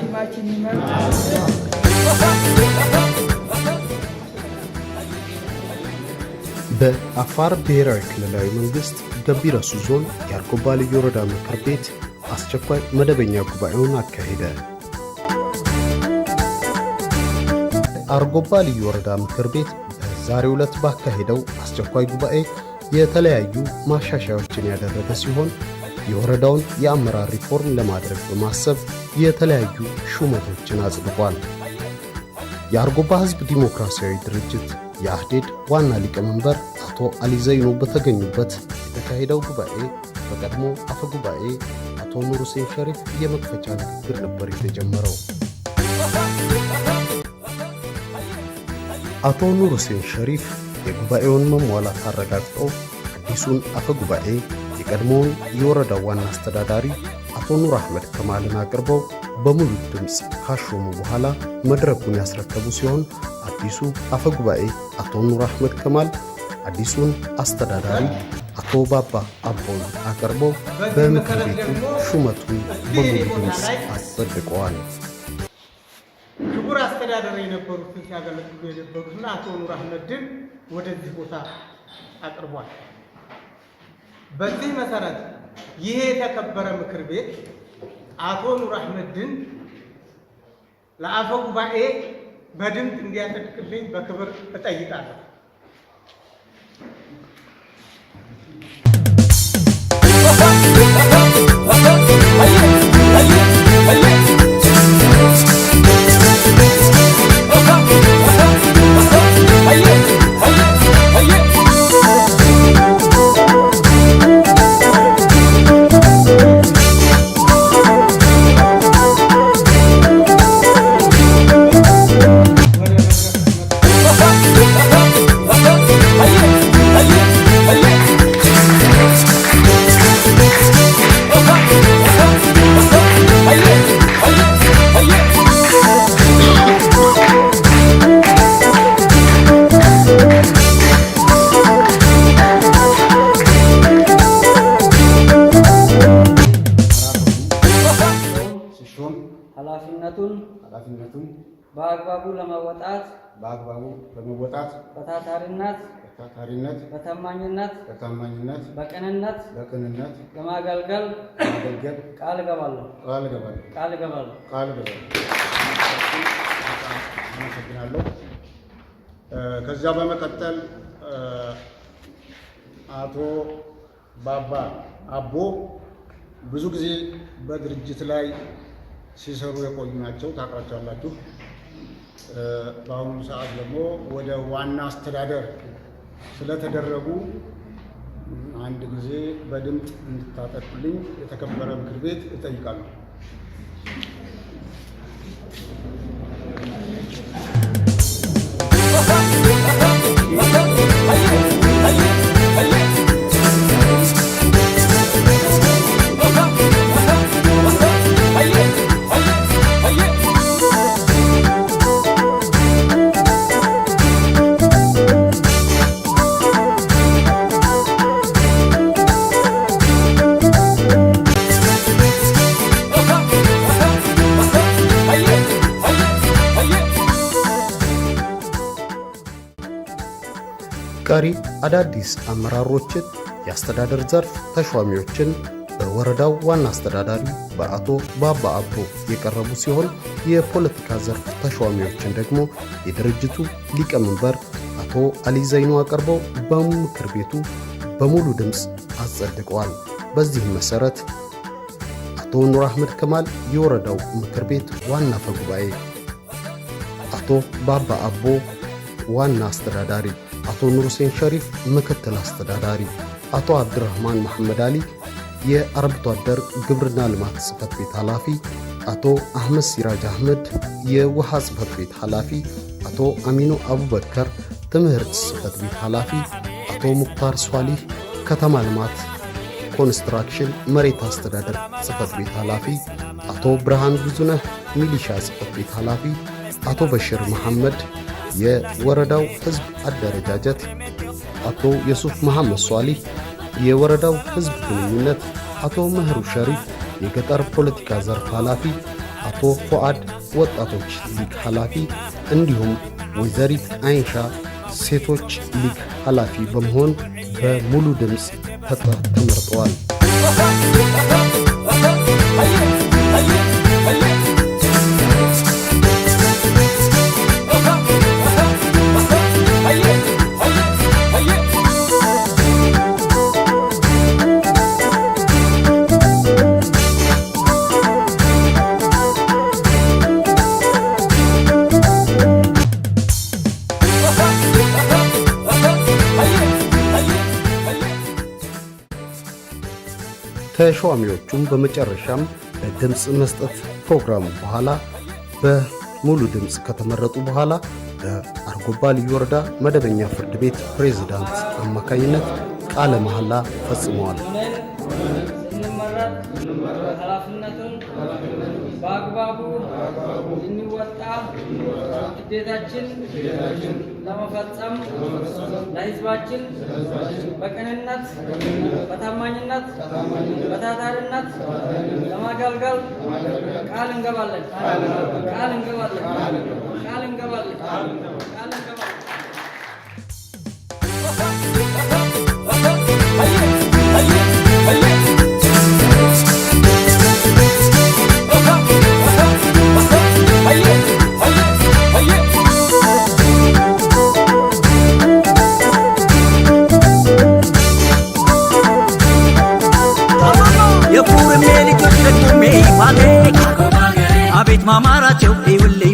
ሐኪማችን ይመር። በአፋር ብሔራዊ ክልላዊ መንግስት ገቢረሱ ዞን የአርጎባ ልዩ ወረዳ ምክር ቤት አስቸኳይ መደበኛ ጉባኤውን አካሄደ። አርጎባ ልዩ ወረዳ ምክር ቤት በዛሬው ዕለት ባካሄደው አስቸኳይ ጉባኤ የተለያዩ ማሻሻያዎችን ያደረገ ሲሆን የወረዳውን የአመራር ሪፎርም ለማድረግ በማሰብ የተለያዩ ሹመቶችን አጽድቋል። የአርጎባ ሕዝብ ዲሞክራሲያዊ ድርጅት የአህዴድ ዋና ሊቀመንበር አቶ አሊ ዘይኖ በተገኙበት የተካሄደው ጉባኤ በቀድሞ አፈ ጉባኤ አቶ ኑር ሁሴን ሸሪፍ የመክፈቻ ንግግር ነበር የተጀመረው። አቶ ኑር ሁሴን ሸሪፍ የጉባኤውን መሟላት አረጋግጠው አዲሱን አፈ ጉባኤ የቀድሞውን የወረዳው ዋና አስተዳዳሪ አቶ ኑር አህመድ ከማልን አቅርበው በሙሉ ድምፅ ካሾሙ በኋላ መድረኩን ያስረከቡ ሲሆን አዲሱ አፈ ጉባኤ አቶ ኑር አህመድ ከማል አዲሱን አስተዳዳሪ አቶ ባባ አቦን አቅርበው በምክር ቤቱ ሹመቱን በሙሉ ድምፅ አጸድቀዋል። ክቡር አስተዳደር የነበሩትን ሲያገለግሉ የነበሩትና አቶ ኑር አህመድን ወደዚህ ቦታ አቅርቧል። በዚህ መሰረት ይሄ የተከበረ ምክር ቤት አቶ ኑር አህመድን ለአፈ ጉባኤ በድምፅ እንዲያጸድቅልኝ በክብር እጠይቃለሁ። ሲሾም ኃላፊነቱን ኃላፊነቱን በአግባቡ ለመወጣት በአግባቡ ለመወጣት በታታሪነት በታታሪነት በታማኝነት በታማኝነት በቅንነት በቅንነት ለማገልገል ለማገልገል ቃል እገባለሁ ቃል እገባለሁ ቃል እገባለሁ። ቃል እገባለሁ። አመሰግናለሁ። ከዚያ በመቀጠል አቶ ባባ አቦ ብዙ ጊዜ በድርጅት ላይ ሲሰሩ የቆዩ ናቸው፣ ታውቃቸዋላችሁ። በአሁኑ ሰዓት ደግሞ ወደ ዋና አስተዳደር ስለተደረጉ አንድ ጊዜ በድምፅ እንድታጠቁልኝ የተከበረ ምክር ቤት እጠይቃለሁ። ቀሪ አዳዲስ አመራሮችን የአስተዳደር ዘርፍ ተሿሚዎችን በወረዳው ዋና አስተዳዳሪ በአቶ ባባ አቦ የቀረቡ ሲሆን የፖለቲካ ዘርፍ ተሿሚዎችን ደግሞ የድርጅቱ ሊቀመንበር አቶ አሊ ዘይኑ አቅርበው በምክር ቤቱ በሙሉ ድምፅ አጸድቀዋል። በዚህም መሰረት አቶ ኑር አህመድ ከማል የወረዳው ምክር ቤት ዋና አፈ ጉባኤ፣ አቶ ባባ አቦ ዋና አስተዳዳሪ፣ አቶ ኑር ሁሴን ሸሪፍ ምክትል አስተዳዳሪ፣ አቶ አብድራህማን መሐመድ አሊ የአርብቶ አደር ግብርና ልማት ጽሕፈት ቤት ኃላፊ፣ አቶ አህመድ ሲራጅ አህመድ የውሃ ጽሕፈት ቤት ኃላፊ፣ አቶ አሚኖ አቡበከር ትምህርት ጽሕፈት ቤት ኃላፊ፣ አቶ ሙክታር ሷሊህ ከተማ ልማት ኮንስትራክሽን መሬት አስተዳደር ጽሕፈት ቤት ኃላፊ፣ አቶ ብርሃን ብዙነህ ሚሊሻ ጽሕፈት ቤት ኃላፊ፣ አቶ በሽር መሐመድ የወረዳው ሕዝብ አደረጃጀት፣ አቶ የሱፍ መሐመድ ሷሊህ የወረዳው ሕዝብ ግንኙነት፣ አቶ መህሩ ሸሪፍ የገጠር ፖለቲካ ዘርፍ ኃላፊ፣ አቶ ፉአድ ወጣቶች ሊግ ኃላፊ እንዲሁም ወይዘሪት አይንሻ ሴቶች ሊግ ኃላፊ በመሆን በሙሉ ድምፅ ተመርጠዋል። ተሿሚዎቹም በመጨረሻም በድምፅ መስጠት ፕሮግራሙ በኋላ በሙሉ ድምፅ ከተመረጡ በኋላ በአርጎባ ልዩ ወረዳ መደበኛ ፍርድ ቤት ፕሬዝዳንት አማካኝነት ቃለ መሐላ ፈጽመዋል። ሆነን ስንመረጥ ኃላፊነቱን በአግባቡ ልንወጣ ግዴታችን ለመፈጸም ለሕዝባችን በቅንነት፣ በታማኝነት፣ በታታሪነት ለማገልገል ቃል እንገባለን። ቃል እንገባለን። ቃል እንገባለን። ቃል እንገባለን። የኩርሜ ልጆች ደግሜ ይፋቴ አቤት ማማራቸው ይውልኝ።